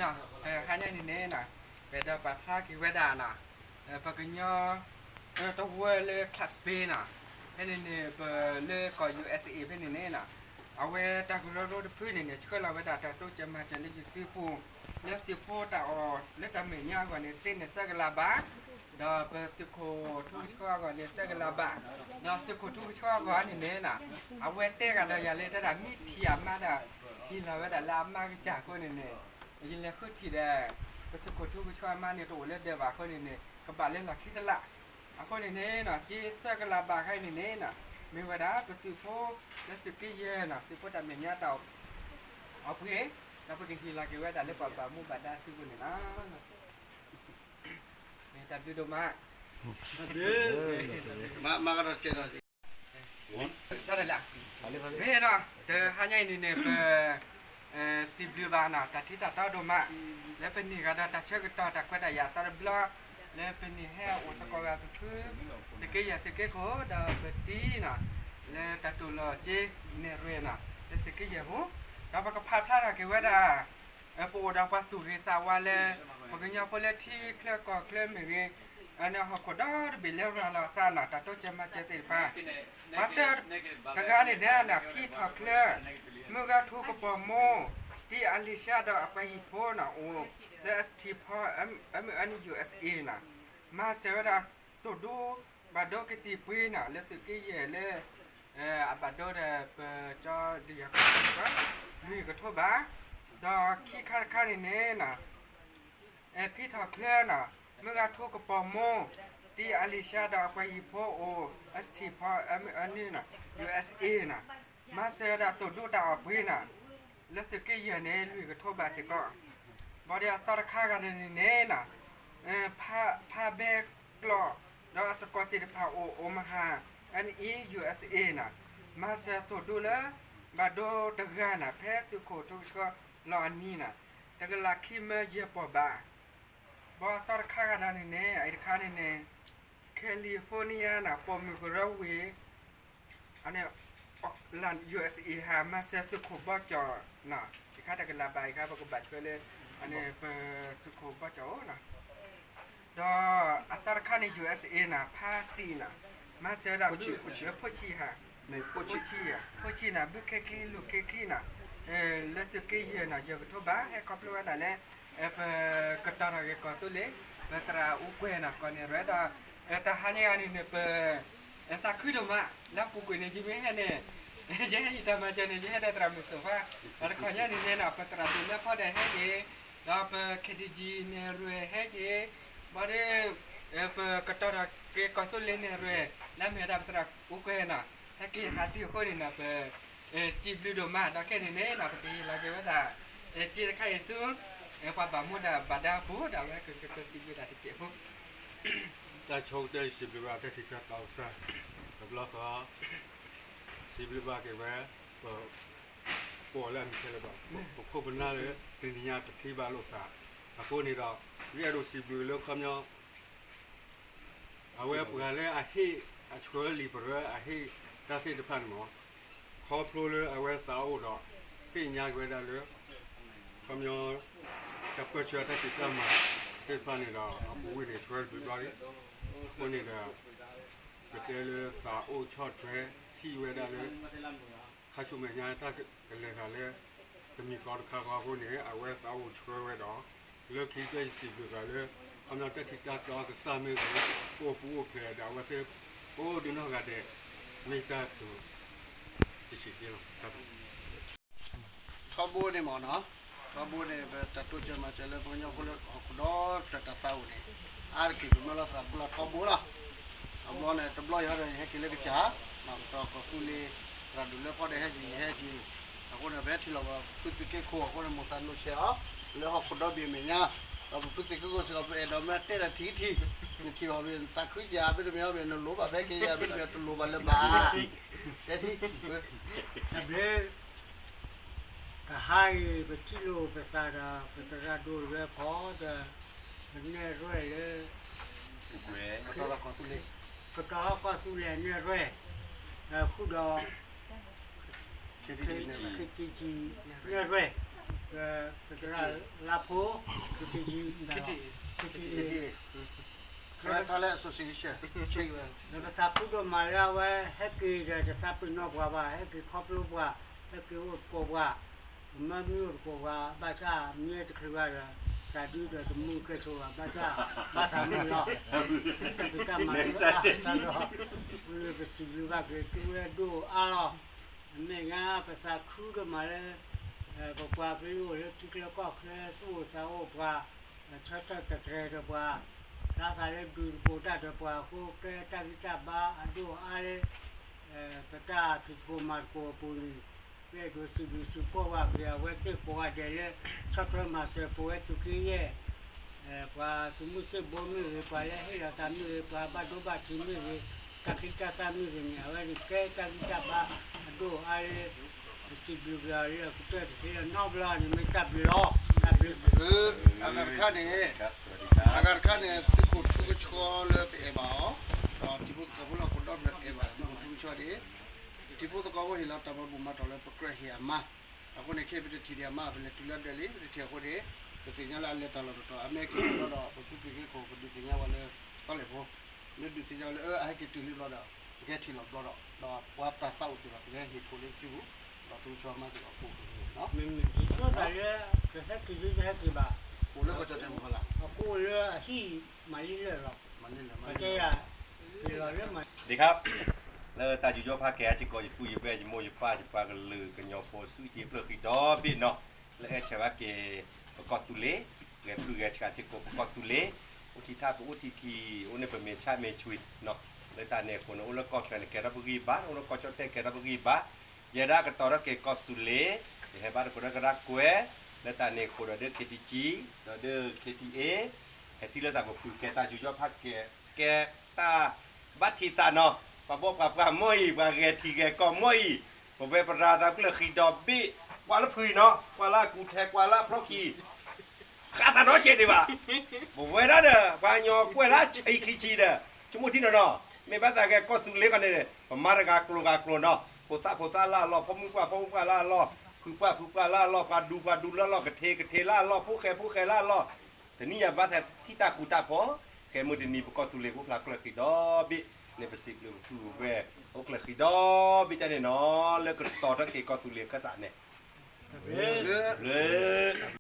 နီၤ, တဟါညါန့ၣ်န့ၣ်နီၤ, ပအဲၣ်ဒိးပာ်ဖျါက့ၤဝဲဒၣ်နီၤ, ပကညီ တဝၢလၢ class B နီၤ, ဖဲန့ၣ်န့ၣ် ပလၢကီၢ် ယူၢ်အ့စ့ၣ်အ့ ဖဲန့ၣ်န့ၣ်နီၤ, အဝဲတၢ်ကရၢကရိတဖုန့ၣ်န့ၣ် ဆှၢလီၤဝဲဒၣ်တၢ်တိစၢၤမၤစၢၤလၢယစုပူၤ လၢသုးဖိတၢ်အီၣ်လၢတၢ်မဲာ်ညါအဂီၢ်န့ၣ် စ့န့ၣ်သၢကလးဘး, ဒီးပသုးခိၣ်ထူကဆှီအဂီၢ်န့ၣ်သၢကလးဘး, ဒီးသုးခိၣ်ထူကဆှီအဂီၢ်န့ၣ်န့ၣ်နီၤ, အဝဲတဲဂၤဒီးယၤလၢတၢ်ဒၣ်မ့ၢ်ထံၣ်အမါဒီး ဟ့ၣ်လီၤဝဲဒၣ်လၢအမါကစၢ်အဃိန့ၣ်န့ၣ်, ယလဲၤဃုထံၣ်ဒီး ပသုးခိၣ်ထူကဆှီအမါန့ၣ်တအိၣ်လၢဒၢးဘၣ်အဃိန့ၣ်န့ၣ် ကဘၣ်လၢလီၢ်ခံတလး, အဃိန့ၣ်န့ၣ်နီၤ စ့သၢကလးဘးခဲအံၤန့ၣ်န့ၣ်နီၤ, မ့ၢ်ဝဲဒၣ်ပသုးဖိ လၢသုးက့ယဲၢ်နီၤ သုးဖိတၢ်မဲာ်ညါတၢ်အီၣ်ပှ့ၤ, ဒီးပကဟ့ၣ်လီၤက့ၤဝဲဒၣ်လၢပှၤဘၣ်မူဘၣ်ဒါစုပူၤန့ၣ်လီၤ. မ့ၢ်တၢ်ဘျုးဒိၣ်မး, မ့ၢ်နီၤ တဟါညါအံၤန့ၣ်န့ၣ် ပ စံးဘျုးဘၣ်နီၤ တၢ်ထံတၢ်တီဒိၣ်မး, လၢပန့ၢ်ဂၤဒီးတၢ်ဆၢကတီၢ်တၢ်ခွဲးတၢ်ယာ်အသီတဘျီ, လၢပန့ၢ်ဟဲအိၣ်သကိးဂၤပဖု သုးက့ယဲၢ်သုးက့ခိၣ် ဒီးပတံၤနီၤ, လၢတၢ်တိၢ်လီၤစ့နဲၣ်ရွဲၣ်နီၤ လၢသုးက့ယဲၢ်ပူၤ, ဒီးပကဖးဖျါထီၣ်က့ၤဝဲဒၣ် ပအိၣ်ဒီးပှၤသူၣ်ဂ့ၤသးဝါလၢ ပကညီဖိလၢထံချၢကီၢ်ချၢမ့ၢ်ဂ့ၤ, အန့ၣ်ဟီၣ်ခိၣ်ဒီတဘ့ၣ်လၢရၤလီၤအသးနီၤ တၢ်တိစၢၤမၤစၢၤသ့ၣ်တဖၣ်, ပှၤတဂၤန့ၣ်န့ၣ် ဖံထီၣ်ချၢ မုၢ်ဂၤထူကပီၤမိၢ် တံၤအလံၤၡါဒီးအပှၤဟံၣ်ဖိနီၤ အိၣ်လၢ S T Paul M N U S A နီၤ, မၤစၢၤဝဲဒၣ်သိၣ်ဒူ ဘၣ်ဒိကသံၣ်ပှ့ၤနီၤ လၢသုးက့ယဲၢ်လၢ အဘၣ်ဒိဒီးပကၠီဒုးယၤကီၢ် လွံၢ်ကထိဘး, ဒီးခံခါတခါန့ၣ်န့ၣ်နီၤ ဖံထီၣ်ချၢနီၤ မုၢ်ဂၤထူကပီၤမိၢ် တံၤအလံၤၡါဒီးအပှၤဟံၣ်ဖိအိၣ် S T Paul M N U S A နီၤ, မၤစၢၤဝဲဒၣ်သိၣ်ဒူတၢ်အီၣ်ပှ့ၤနီၤ လၢသုးက့ယဲၢ်န့ၣ် လွံၢ်ကထိဘးစ့ၢ်ကီး, ဘၣ်ဒီးအသီတခါဂၤန့ၣ်န့ၣ်နီၤ ဖးဘဲကျိး ဒီးအသကိးသ့ၣ်တဖၣ်အိၣ် Omaha N E U S A နီၤ, မၤစၢၤသိၣ်ဒူလၢ ဘၣ်ဒိတဂၤနီၤ ဖဲသုးခိၣ်ထူကဆှီလီၤအနံၤနီၤ, တကလးခံမၢယဲၢ်ပီၢ်ဘး, ဘၣ်အသီတခါဂၤဒၣ်န့ၣ်န့ၣ် အအံၤတခါန့ၣ်န့ၣ် California နီၤ ပိာ်မုၣ်ကရၢဝ့ၢ် အန့ၣ် USA ဟး မၤစၢၤသုးခိၣ်ဘီကၠီၣ်နီၤ, ယခါတကလးဘး ယခါပကဘၣ်ဆှၢလၢ အန့ၣ်ပသုးခိၣ်ဘီကၠီၣ်အိၣ်နီၤ, ဒီးအသီတခါန့ၣ် USA နီၤ ဖါစံးနီၤ, မၤစၢၤဒၣ်ဘု ဖိဆံးဟး, ဖိဆံး, ဖိဆံးနီၤ ဘုခဲချံလူၢ်ခဲချံနီၤ, လၢသုးက့ယဲၢ်နီၤ ယဲၢ်ကထိဘး ဟဲခီဖျိဝဲဒၣ်လၢ ပကတီၤထီၣ်က့ၤကီၢ်သူလ့ၤ ပသရၣ်အူကွဲၤနီၤ ကီၢ်နဲၣ်ရွဲၣ်ဒီး တဟါညါအံၤန့ၣ်န့ၣ် ပ သးခုဒိၣ်မး လၢပူၤကွံာ်န့ၣ် ယမ့ၢ်ဟဲန့ၣ် ယဟဲယတၢ်မၤစၢၤန့ၣ် ယဟဲဒီးသရၣ်မုၣ်စိၤဖါ, ဒီးတခီညါန့ၣ်န့ၣ်နီၤ ပသရၣ်ဒိၣ်လၢဖီဒဲးဟဲက့ၤ, ဒီးပ KTG နဲၣ်ရွဲၣ်ဟဲက့ၤ, ဘၣ်ဒီး ပကတီၤထီၣ်က့ၤကီၢ်သူလ့ၤနဲၣ်ရွဲၣ် လၢမ့ၢ်ဝဲဒၣ်ပသရၣ်အူကွဲၤနီၤ ဟဲက့ၤဟးတုၤအဃိန့ၣ်နီၤ ပ စံးဘျုးဒိၣ်မး ဒီးခဲန့ၣ်န့ၣ်နီၤ ပကဟ့ၣ်လီၤက့ၤဝဲဒၣ် စ့တခါအံၤဆူ ပှၤဘၣ်မူဘၣ်ဒါအပူၤ ဒီးအဝဲကကတိၤစံးဘျုးတၢ်တစဲးဖိ တၢ်ဆိကတၢၢ်ယစံးဘျုးဘၣ်တၢ်ထံၣ်တၢ်တီကစၢ်, တဘျီဃီ စံးဘျုးဘၣ်က့ၤဝဲ ပ ကိးလၢအမံၤခဲလၢာ်ဘၣ် ပခိၣ်ပနၢ်လၢ တနံၤညါတထံၣ်ဘၣ်လိာ်သး, အဃိန့ၣ်ဒီး ယအဲၣ်ဒိးစံးဘျုးလၢခီပညီ အဝဲပှၤလၢအဟ့ၣ်အဆှၢလံာ်ပရၢအဟ့ၣ်တၢ်သ့ၣ်တဖၣ်န့ၣ်မ့ၢ် ခီဖျိလၢအဝဲသးအိၣ်ဒီး သ့ၣ်ညါက့ၤဝဲဒၣ်လၢ ခီပညီ တၢ်ပၢၢ်ဆၢတၢ်ဖံးတၢ်မၤသ့ၣ်တဖၣ်န့ၣ်ဒီး အပူၤဝံၤန့ၣ် ဆှၢတဘျီဘျီလံ, အဃိန့ၣ်ဒီး ပတဲလၢသးအိၣ်ဆီၣ်ထွဲထံၣ်ဝဲဒၣ်လၢ ခါဆူမဲာ်ညါတၢ်ကလဲၤတၢ်လၢ တမံၤဃီတခါဃီအဃိန့ၣ် အဝဲသးအိၣ်ဆှၢဝဲဒီး လၢခံကတၢၢ်ယစံးဘျုးဘၣ်လၢ ခီပညီတၢ်ထံၣ်တၢ်တီကစၢ်မ့ၢ်ဂ့ၤ ကအိၣ်ပူၤအိၣ်ဖျဲးဒီးအဝဲသ့ၣ် ကိးဒုနီၢ်ဂၤဒဲး မ့ၢ်တၢ်တိၤ တဆံးက့လီၤ. ထီဘိန့ၣ်မ့ၢ်နီၤ, ထီဘိန့ၣ် ပတၢ်တိစၢၤမၤစၢၤလၢပှၤကညီဖိလၢဟီၣ်ခိၣ်ဒီဖျၢၣ်တၢ်သးအိၣ်န့ၣ် အါတက့ၢ်ပမ့ၢ်လီၤသးပူၤလီၤထီဘိလီၤ. အဘျီန့ၣ် တဘျီယဟဲဒီး ယဟဲက့ၤလၢကစၢ်, ကတီၤကီၢ်သူလ့ၤ သရၣ်ဒိၣ်လၢဖီဒဲးဟဲက့ၤ ယဟဲက့ၤ, အဃိန့ၣ် ပဟဲထံၣ်လီၤပဖုသုးက့ခိၣ်အဃိန့ၣ် မိၢ်သးလိၤဆဲးအီၤ လၢဟီၣ်ခိၣ်ဒီဘ့ၣ်အမဲာ်ညါ, ဒီးပဖုသုးက့ခိၣ်စ့ၢ်ကီး ပအဲၣ်ဒိးမ့ၢ်တဲဒီးထံၣ်ထံၣ်, နထံၣ်ဘၣ်မ့ၢ်သးခုကၢ် မ့တမ့ၢ်မ့ၢ်နလိၤဘၣ်ဖဲက့ၤယၤ မ့တမ့ၢ်တလိၤဘၣ်လၢၤဘၣ်, တဲထံၣ် တဘျီ တဟါအံၤ ပထံၣ်လိာ်ပသးဒီး ပသရၣ်ဒိၣ်လၢဖီဒီး ပနဲၣ်ရွဲၣ်လၢ ကတီၤဟီၣ်ကီၢ်သူလ့ၤ နဲၣ်ရွဲၣ်, ဃုာ်ဒီး KTG နဲၣ်ရွဲၣ်, ကသရၣ်လါဖိ, ကသံၣ်, ကသံၣ်, ကသံၣ်, ဒီးပသးခုဒိၣ်မးလၢအဝဲ ဟဲက့ၤဒီးတသးပ့ၤနီၣ်ပှၤဘၣ်, ဟဲက့ၤခီဖျိပှၤ, ဟဲက့ၤအိၣ်သကိးပှၤ, မၢမံအိၣ်သကိးပှၤ, ဘၣ်ဆၣ်မ့ၢ်တချုးဘၣ်ဒီး သးဒုဒီးတမူကဲဆိးဘၣ်, ဘၣ်ဆၣ် ဘၣ်သးမုာ်လီၤ, တၢ်ဖံးတၢ်မၤလၢအသးဒီး ပစံးဘျုးဘၣ်က့ၤသုဝဲဒိၣ်အါလီၤ. အမဲာ်ညါပသးခုဒိၣ်မးလၢ ပပှၤပယိၣ်လၢထံချၢကီၢ်ချၢ သူၣ်အိၣ်သးအိၣ်ပှၤ, ဆၢထၢၣ်တတြဲၤဒီးပှၤ, တၢ်သးလၢဒုးသကိးတၢ်ဒီးပှၤအဃိ ကဲတၢ်ဂံၢ်တၢ်ဘါအဒိၣ်အါလၢ ပတၢ်ဖံးသကိးမၤသကိးအပူၤန့ၣ်, ပအဲၣ်ဒိးစံးဘျုးစံးဖှိၣ်ဘၣ်က့ၤ အဝဲသ့ၣ်ကိးဂၤဒဲးလၢ ဆီၣ်ထွဲမၤစၢၤပဝဲသုးက့ယဲၢ်, ပှၤသုးမုၢ်သံၣ်ဘိမ့ၢ်ဂ့ၤ, ပှၤလၢဟ့ၣ်လီၤသးမ့ၢ်ဂ့ၤ, ပှၤဘၣ်ဒိဘၣ်ထံးမ့ၢ်ဂ့ၤ, တၢ်ချံတၢ်သၣ်မ့ၢ်ဂ့ၤန့ၣ် အဝဲန့ၣ်ကဲတၢ်ဂံၢ်တၢ်ဘါအဒိၣ်အါလၢ ပစံးဘျုးက့ၤအီၤလၢအကတၢၢ်တသ့လၢနီတဘျီန့ၣ် မ့ၢ်တၢ်ဘျုးလီၤ, တၢ်ဘျုး. အဂၤတခါန့ၣ်, အဂၤတခါန့ၣ် သုးခိၣ်ထူကဆှီလၢပအဲၣ်ဘၣ်အီၤ, ဒီးထံဖိကီၢ်ဖိလၢအခိၣ်ဒီဖျၢၣ်အဲၣ်ဘၣ် သုးခိၣ်ထူကဆှီန့ၣ် ထံဖိကီၢ်ဖိဟ့ၣ်လီၤတၢ်ဘၣ်ဘူၣ်မၤတီၢ်လၢပကြၢးဟ့ၣ်အမါ, အဃိန့ၣ် ခဲအံၤပတထံၣ်ဒံးအမါ ပလဲၤတုၤလၢဒၢးလံ ပတထံၣ်အဃိန့ၣ်, ပသ့ၣ်ညါလၢအလဲၤတၢ်လီၢ်တတီၤ အမ့ၢ်က့ၤလီၤဒီး ပသုတသ့ၣ်ညါဝဲလၢ ကီၢ်လဲၣ်ဖိ, မ့ၢ်ဒုးသ့ၣ်ညါဝဲလၢ အဟဲက့ၤတုၤလံဘျီဒီး ပကဟဲထံၣ်လီၤဘျီဒီး ဒီးပှၤတၢ်သးအိၣ်စ့ၢ်ကီး ပကဟဲဟ့ၣ်ဖိလၢသုပူၤ, ဒီးထူကဆှီမါစ့ၢ်ကီးဖိန့ၣ်လီၤ. မ့မ့ၢ်ဒ်သိးတၢ်လၢ ကဟဲက့ၤလံတဟဲက့ၤဘၣ်, အိၣ်လၢကီၢ်ကၠီၣ်တဲာ်မုၢ်ဟီလၢ်, အဃိလၢအဟံၣ်မၤလံလၢာ်လီၤ, မၤလံလၢာ်မၤလံလၢာ်, ဒ်ခါ လၢတၢ်ယူးယီၣ်ဖးကဲၤအစ့ၢ်ကီး ယပုၢ်ယဝဲၢ် ယမိၢ်ယပၢ် ယပှၤကလုာ်ကညီဖိ ဆူၣ်ထံဖျၢၣ်ဃံဒီဘ့ၣ်နီၤ, လၢအဲၣ်ဆၢဘၣ်က့ၤ ပကီၢ်သူလ့ၤ, ဂဲၤဖုဂဲၤဆှးစ့ၢ်ကီး ပကီၢ်သူလ့ၤ, အိၣ်ထံထၣ်ပအိၣ်ထံခံ, အိၣ်န့ၣ်ပမ့ၢ်ဆၣ်မ့ၢ်ဆွံနီၤ, လၢတၢ်န့ၣ်အဃိန့ၣ် အိၣ်လၢကီၢ်ချၢန့ၣ် ကဲထီၣ်ပဂံၢ်ဘါ, အိၣ်လၢကီၢ်ကၠီၣ်တဲာ်ကဲထီၣ်ပဂံၢ်ဘါ, ယဲဒၣ်ကတီၤထီၣ်က့ၤကီၢ်သူလ့ၤ, ယဟဲဘါသကိးဒီးကရၢခိၣ်, လၢတၢ်န့ၣ်အဃိဒီး ဒ် KTG ဒီးဒ် KTA ဟဲထံၣ်လိာ်သးပဖု ကဲတၢ်ယူးယီၣ်ဖးကဲၤ ကဲတၢ်ဘၣ်ထံးသးနီၤ, ပှၤဘီၣ်ပှၤပှၢ်မီၢ်အံၤ ပှၤဂဲၤထံဂဲၤကီၢ်မီၢ်အံၤ, ပဝဲပရၤသးကျၢၢ်ဃံဒီဘ့ၣ်, ကွၢ်လၢဖုအံၤနီၤ, ကွၢ်လၢအကူထဲ ကွၢ်လၢအဖျီၣ်ခံ, ဃးသးနီတစဲးဒံးဘၣ်, ပဝဲဒၣ်ဒီး ပှၤကညီကွဲးလၢဆံခံဆံဒီး ဆိကမိၣ်ထံနီၤနီၤ, မ့ၢ်ဘၣ်သးဂဲၤကီၢ်သူလ့ၤဃီန့ၣ် ပမၤတဂၤကျိၤဂၤကျိၤနီၤ, ဖိသၣ်ဖိသၣ်လၢအလီၢ်, ဖိမုၣ်ပှၢ်ဖိမုၣ်ပှၢ်လၢအလီၢ်, ဖုပှၢ်ဖုပှၢ်လၢအလီၢ်, ပှၤဒူပှၤဒူလၢအလီၢ်, ကထ့ကထ့လၢအလီၢ်, ဖိဃဲဖိဃဲလၢအလီၢ်, တနံၣ်ညါဘၣ်သးထံၣ်တၢ်ဃူတၢ်ဖိး, ဃဲမုၢ်တနံၤ ပကီၢ်သူလ့ၤအိၣ်ဖျါကျၢၢ်ဃံဒီဘ့ၣ်, န့ၣ်ပစံးဘျုးပပုၢ်ဝဲၢ် အိၣ်ကျၢၢ်ဃံဒီဘ့ၣ်တၢ်န့ၣ်နီၤ, လၢကတီၤထီၣ်က့ၤကီၢ်သူလ့ၤအခၢၣ်စးန့ၣ်, ဘျုး